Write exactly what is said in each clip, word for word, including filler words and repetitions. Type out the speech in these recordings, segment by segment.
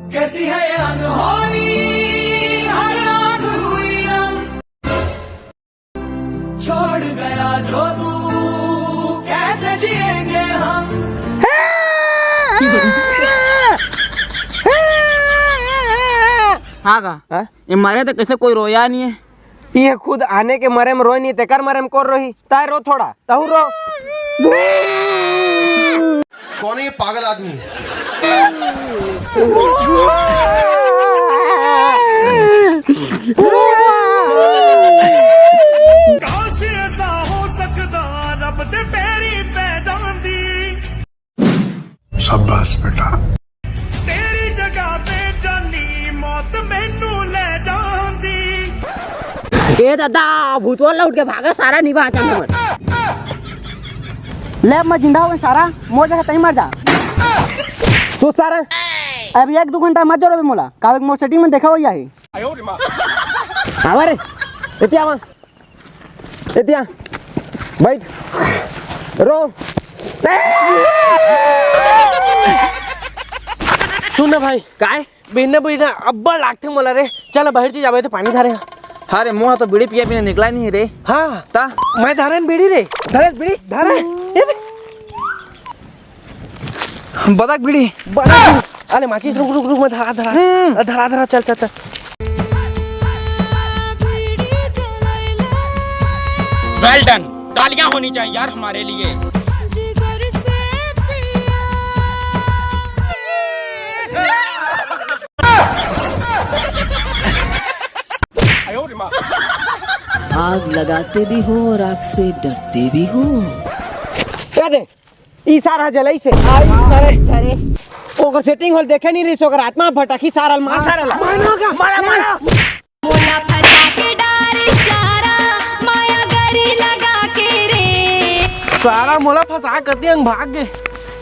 कैसी है ये अनहोनी, हर रात हुई रंग। छोड़ गया जो तू, कैसे जिएंगे हम? हाँ का? हाँ? ये मरे तो कैसे कोई रोया नहीं है? ये खुद आने के मरे में रोए नहीं, तेकर मरे में कोन रोही? ताय रो थोड़ा, तहू रो। कौन है ये पागल आदमी? काश ऐसा हो सकदा, रब दे पैरी पै जांदी। शाबाश बेटा। तेरी जगह ते जानी मौत मैनू ले जांदी। ए दादा, भूत वाला उठ के भागा, सारा नहीं बांचा हमर। ले, अब मैं जिंदा हो गया सारा, मोर जगह तहीं मर जा। सोच सारा, अभी एक दो घंटा मत जोरो बे मोला, काबर के मोर सेटिंग में देखा हो जाही। आवा रे, एती आवा, एती आ, बैठ, रो। सुन ना भाई, काय? बिना बिना अब्बड़ लागथे मोला रे। चल बाहर जी जाबे तो पानी धरे। हाँ रे, मोहा तो बीड़ी पिया बिना निकला नहीं रे। हाँ। ता? मैं धरे न बीड़ी रे। धरे बीड़ी, धरे। ये दे। बदक बीड़ी। बदक बीड़ी। अरे माचिस, रुक, रुक, रुक, मैं धरा, धरा। हम्म। धरा, धरा, चल, चल, चल। Well done, तालियां होनी चाहिए यार हमारे लिए। आग लगाते भी हो और आग से डरते भी हो। क्या दे? ई सारा जलई से। आई सारे। ओकर सेटिंग होल देखे नहीं रही, ओकर आत्मा भटकी, सारा ल मार, सारा ल। मारा, मारा, मारा। मोला फंसा के डारे चारा, माया गरी लगा के रे। सारा मोला फंसा कर दिया, भाग गे।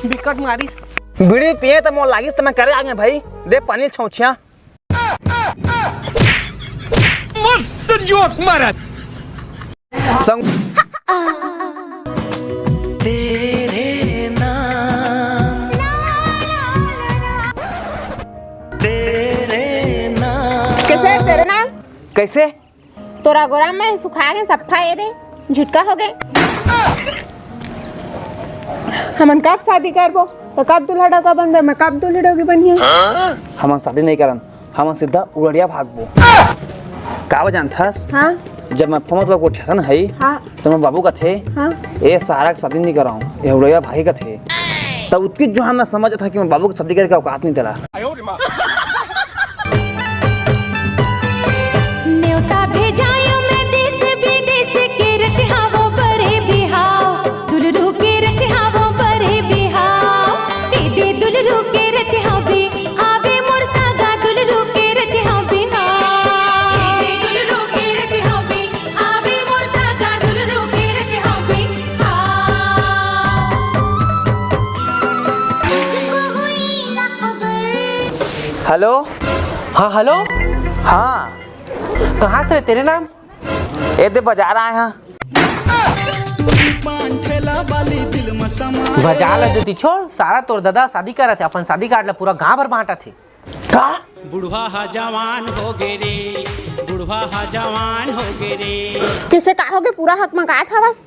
बिकट मारिस। बीड़ी पिए त मोर लागिस त मैं करे आगे भाई। दे पानी छौछिया। मस्त जोक मारत। संग तेरे नाम, तेरे नाम। कैसे है तेरे नाम? कैसे? तोर गोरा में सुखा के सफ्फा ये दे, झुटका हो गए। हमन कब शादी करबो? तो कब दूल्हा डौका बनबे? मैं कब दूल्हा डौकी बनिए? हमन शादी नहीं करन, हमन सीधा उड़ड़िया भागबो। काबर जानथस? हाँ। जब मैं फोन कर गोठियाथन हई, हाँ। तो मैं बाबू कथे, हाँ। "ए सारा के शादी नहीं कराऊं, ये उड़ड़िया भागी कथे।" तब उतकी जो हम समझ था कि मैं बाबू के शादी करके औकात नहीं तेला। नेवता भेजायो मैं देश विदेश के, रचिहावो बरे बिहाव, दुलरू के रचिहावो बरे बिहाव। दीदी दुलरू के रचिहाव बे, आवे मोर सागा दुलरू के रचिहाव बिहाव। दीदी दुलरू के रचिहाव बे, आवे मोर सागा दुलरू के रचिहाव बिहाव। हेलो। हाँ, हेलो। हाँ। कहाँ से रे, तेरे नाम? ए दे, बाजार आए हैं। बाजार ले देती छोड़, सारा तोर दादा शादी करत हे, अपन शादी कार्ड ला पूरा गांव भर बांटत हे। का? बुढ़वा हा जवान हो गे रे, बुढ़वा हा जवान हो गे रे। किसे का हो गे, पूरा हक मकात हवस?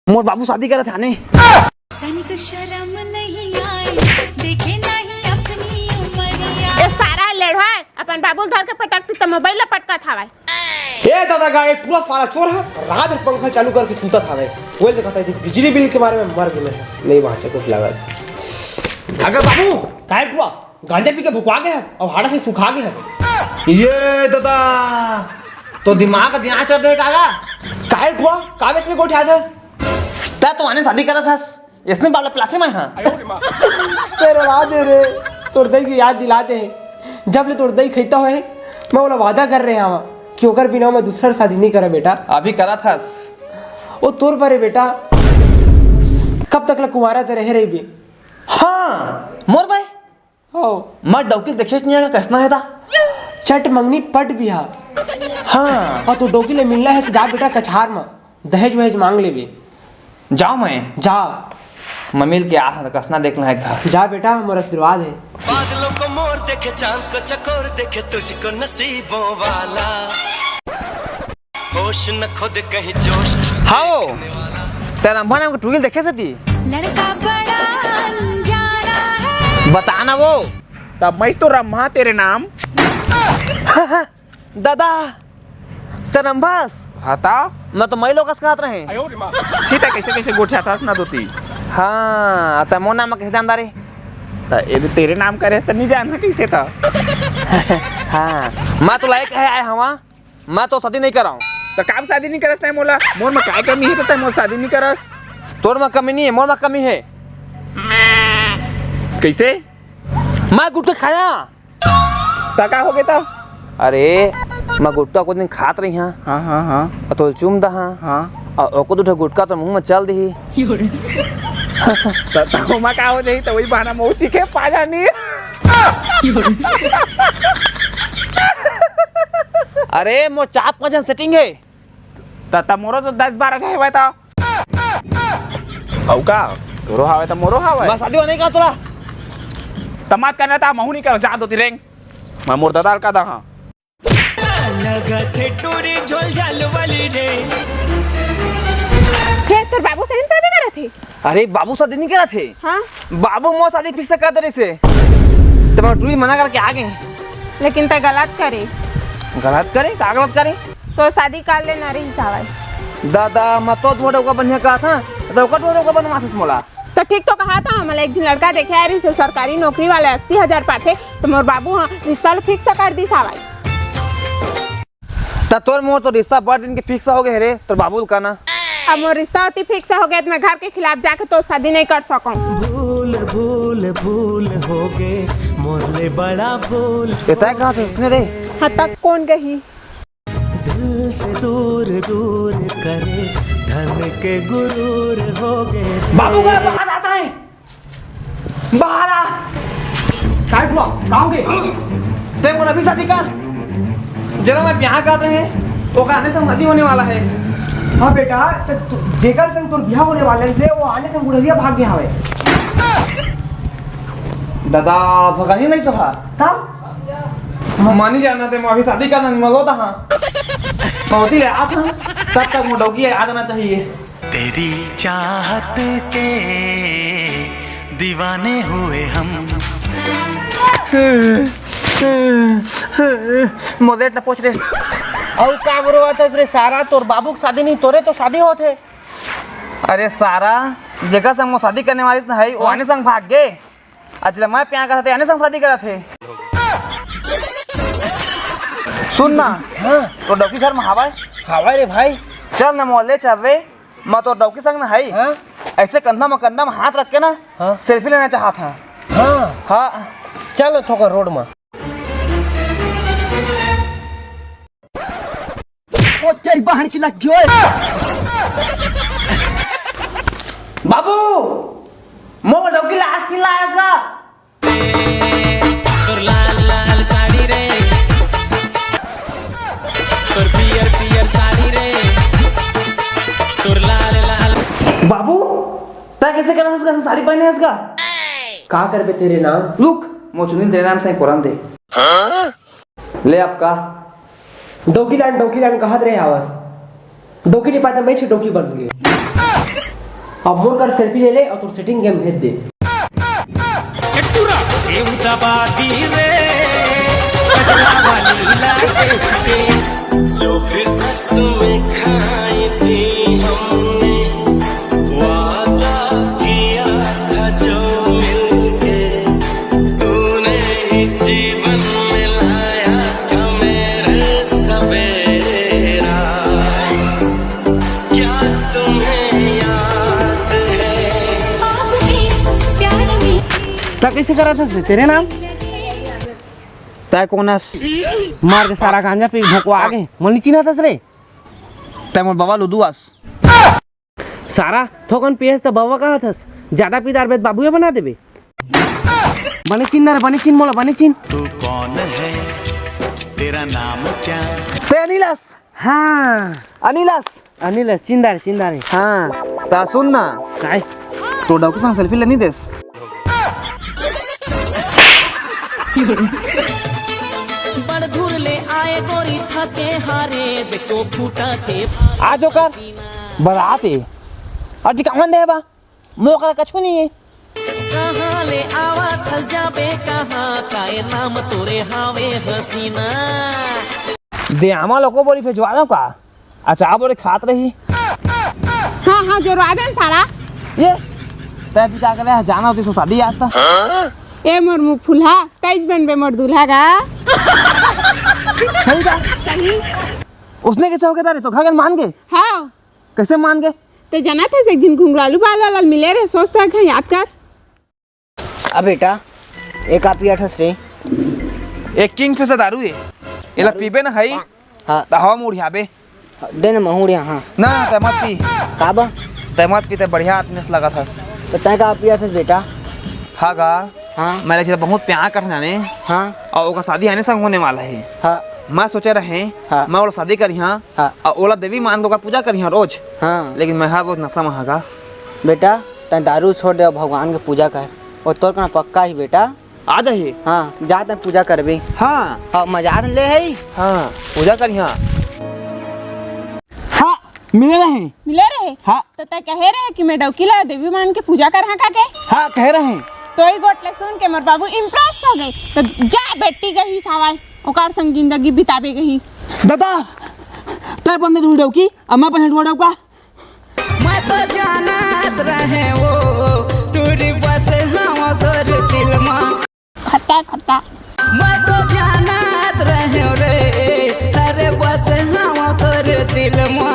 मोर बाबू शादी करत हे आने। तनिक शरम नहीं आए, देखे नहीं अपनी उमरिया। ए सारा लेड़वा, अपन बाबू ल धर के पटकती त मोबाइल ला पटकत हवय। ए दादा गा, ए पूरा सारा चोर है, रात भर पंखा चालू करके सूतत हवय। वो देखा था, बिजली बिल के मारे में मर गए, नहीं बांचे कुछ लागत। अगर बाबू, काय टुआ? गांजा पी के भुकवा गे हस अउ हाड़ा से सुखा गे हस। ये दादा, तो दिमाग दिया चल रहे कागा? काहे टुआ? का बेच में गोठियाथस? ता तो आने शादी करत हस, इसने बाल पिलाथे मैं, हाँ। तेरे वादे रे, तोर दई के याद दिलाते हैं। जब ले तोर दई खैता होए, मैं ओला वादा कर रहे हवा कि ओकर बिना मैं दूसर शादी नहीं करा बेटा। अभी करत हस। ओ तोर परे बेटा, कब तक ले कुंवारा ते रहे रहिबे? हाँ, मोर भाई। हो। मैं डौकी देखेच नहीं आगा, कैसना है ता? चट मंगनी पट बिहा। हाँ। अउ तू डौकी ले मिलना है तो जा बेटा कछार में, दहेज वहेज मांग लेबे। जाओ मैं। जा। मैं मिल के आत हँव, कसना देखना हे घर। जा बेटा, हमर आशीर्वाद हे। बादलों को मोर देखे, चांद को चकोर देखे, तुझको नसीबों वाला। होश न खुद कहीं जोश। हाँ वो, तें रंभा नाम के टुरी ल देखे हस ती? लड़का बड़ा अनजाना है। बता ना वो। तब मैं तो रंभा तेरे नाम। दादा, तें रंभा हस? हाँ ता? मैं तो मई लोग कस कहत रहें। ठीक हे, कइसे कइसे गोठियाथस ना दोती। हाँ, त मोर नाम कइसे जानत रे? त ये तो तेरे नाम करे हस त नइ जानहूँ कइसे त? हाँ, मैं तो लायक हे आय हवा। मैं तो शादी नइ करँव। त काबर शादी नइ करस तैं मोला? मोर म काय कमी हे त तैं मोर शादी नइ करस? तोर म कमी नइ हे, मोर म कमी हे। कइसे? मैं गुटखा खाया। त का होगे त? अरे, मैं गुटखा ओ दिन खात रहेंव। हाँ, हाँ, हाँ। अउ तोला चूम दे हँव। हाँ। अउ ओकर दू ठो गुटखा तोर मुँह म चल दिही। त, त ओमा का हो जाही? त वही बहाना म ओ चीखे पा जानी। अरे, मोर चार पाँच झन setting हे। त, त मोरो तो दस बारह झन हवय त। अउ का? तोरो हवय त मोरो हवय। मैं शादी नइ करँव तोला। त मत करना त महूँ नइ करँव, जा दोती रेंग। मैं मोर ददा ल कह दे हँव। लगथे टूरी झोल झाल वाली रे। फेर तोर बाबू सही म शादी करत हे? अरे बाबू शादी नइ करत हे। हाँ? बाबू मोर शादी fix कर दे रहिसे। त मैं टूरी मना करके आ गेंव। लेकिन तैं गलत करे। गलत करे? का गलत करे? तोर शादी कर लेना रहिस हवय। दादा, मैं तो तुँहर डउका बनिया कहत हँव, त ओकर तुँहर डउका बनवाथस मोला। त ठीक तो कहत हँव, मोला एक झिन लड़का देखे आय रहिसे, सरकारी नौकरी वाला, अस्सी हजार पाथे, त मोर बाबू ह रिश्ता ल fix कर दिस हवय। त तोर मोर तो रिश्ता बड़ दिन के fix होगे हे रे, तोर बाबू ल कहना। अब मोर रिश्ता ओती fix होगे, त मैं घर के खिलाफ जाके तोर शादी नइ कर सकँव। भूल, भूल, भूल होगे, मोर ले बड़ा भूल। ए तैं कहत हस ने रे? हाँ, त कोन कही? दिल से दूर दूर करे, धन के गुरूर होगे। बाबू का बाहर आता है, बाहर आ। काय हुआ? का होगे? तैं मोर अभी शादी कर। जेला मैं बिहाव करत रहेंव, ओकर आने संग शादी होने वाला हे। हाँ बेटा, त तू, जेकर संग तोर बिहाव होने वाला हे, वो आने संग बुढ़रिया भाग गे हवय। दादा, भगानी नइ सहा। तब? मानी जाना ते, मैं अभी शादी करना, मैं लोटा हाँ। पौती ले आप हाँ। तब तक मोर डौकी आ जाना चाहिए। तेरी चाहत के दीवाने हुए हम। मोर date ला पूछ रे। अउ का बरो बात हे रे सारा, तोर बाबू के शादी नहीं, तोरे तो शादी होत हे। अरे सारा, जेकर संग मोर शादी करने वाली ना है, वो हाँ। आने संग भाग गे। अचला मैं प्यार करत हे, आने संग शादी करत हे। सुन ना, हाँ। तोर डौकी घर में हवय? हवय रे भाई। चल ना मोला ले चल रे, मैं तोर डौकी संग ना हई। हाँ। ऐसे कंधा में कंधा में हाथ रख के ना हाँ। Selfie लेना चाहत हँव। हाँ। हाँ। चल ना थोकन road में। ओ तेरी बहन की लग गई ओए। बाबू, मोर डौकी ला आस नहीं लायस गा। तोर लाल लाल साड़ी रे, तोर पियर पियर साड़ी रे, तोर लाल लाल। बाबू, तैं कइसे करत हस गा, साड़ी पहने हस गा? का करबे तेरे नाम? रुक, मोर चुन्नी तेरे नाम से कोरन दे। ले आपका। डौकी लान, डौकी लान कहत रहे हवस। डौकी नइ पाय त मैं छु डौकी बन गे। अब मोर कर selfie ले ले अउ तोर setting game भेज दे। चटुरा, देवता बादी रे, कजरा वाली लागे के। जो फिर बस में खाई थी हमने, वादा किया था जो मिलके, तूने ही जीवन में लाया था मेरे सवेरा। क्या तुम्हें याद है? आपके प्यार में। त कइसे करत हस बे? तेरे नाम? तैं कोन हस? मार के सारा गांजा पी के भोकवा गे। मोला नइ चिन्हत हस रे। तैं मोर बबा लुदू अस। सारा, थोकन पियस त बबा कहत हस। जादा पी डारबे त बाबूए बना देबे। बने चिन्ह ना रे, बने चिन्ह मोला, बने चिन्ह। तू कौन है? तेरा नाम क्या? तैं अनिल अस। हाँ। अनिल अस। अनिल अस, चिन्ह डारें, चिन्ह डारें। हाँ, त सुन ना। काय? तो डौकी संग सेल्फी लेनी देस। बड़ दूर ले आए गोरी थके हारे, देखो फूटा थे। आज ओकर बरात हे। अउ जी कामन दे बा, मोकरा कछु नहीं है। कहाँ ले आवा थल जाबे कहाँ, काय नाम तोरे हावे हसीना। दे आमा लोको बोरी भेजवा दो का? अच्छा, बोरे खात रही। हाँ हाँ, जोरवा देन सारा। ये तै दी का करे, जाना होती तो शादी आज था। ए मोर मुँह फुलहा, तैज बनबे मोर दूल्हा का। सही का? सही। उसने कैसे हो गया तारे तो घर मान गए? हाँ। कैसे मान गए? ते जाना थे एक झिन घुंघरालू बाल वाला मिले रहे, सोच तो एक याद कर। अब बेटा, एक आप पिया ठस रे। एक किंग फिशर दारू है, एला पीबे ना हई, हाँ। त हवा में उड़ियाबे। दे ना महूड़िया, हाँ। ना, ना, तै मत पी। का बा? तै मत पी, तै बढ़िया आदमी से लगत हस। तो तै का पिया ठस बेटा? हाँ गा, हाँ। मैं लड़की से बहुत प्यार करत हँव जाने। हाँ। अउ ओकर शादी आने संग होने वाला है। हाँ। मैं सोचे रहें, हाँ। मैं ओला शादी करिहाँ, हाँ। अउ ओला देवी मान के ओकर पूजा करिहाँ रोज। हाँ। लेकिन मैं हर रोज नशा में हाँ गा। बेटा, तै दारू छोड़ दे, भगवान के पूजा कर। वो तोर कना पक्का ही बेटा। आ जाही। हाँ, जा तै पूजा करबे। हाँ। हाँ, मजा ले है। हाँ, पूजा करिहाँ। हाँ, मिले रहें। मिले रहे? हाँ। तो तै कहे रहे कि मैं डौकी ला देवी मान के पूजा करहा का के? हाँ, कहे रहें। तो ई गोठ ले सुन के मोर बाबू इम्प्रेस हो गए। तो जा बेटी गही सावाई, ओकर संग जिंदगी बिताबे गही। दादा, तै अपन दे डौकी, अब मैं अपन हेंडुआ डौका। मैं तो जानत रहे वो टूरी बस हम तोर दिल मा। खट्टा खट्टा। मैं तो जानत रहे रे, अरे बस हम तोर दिल मा।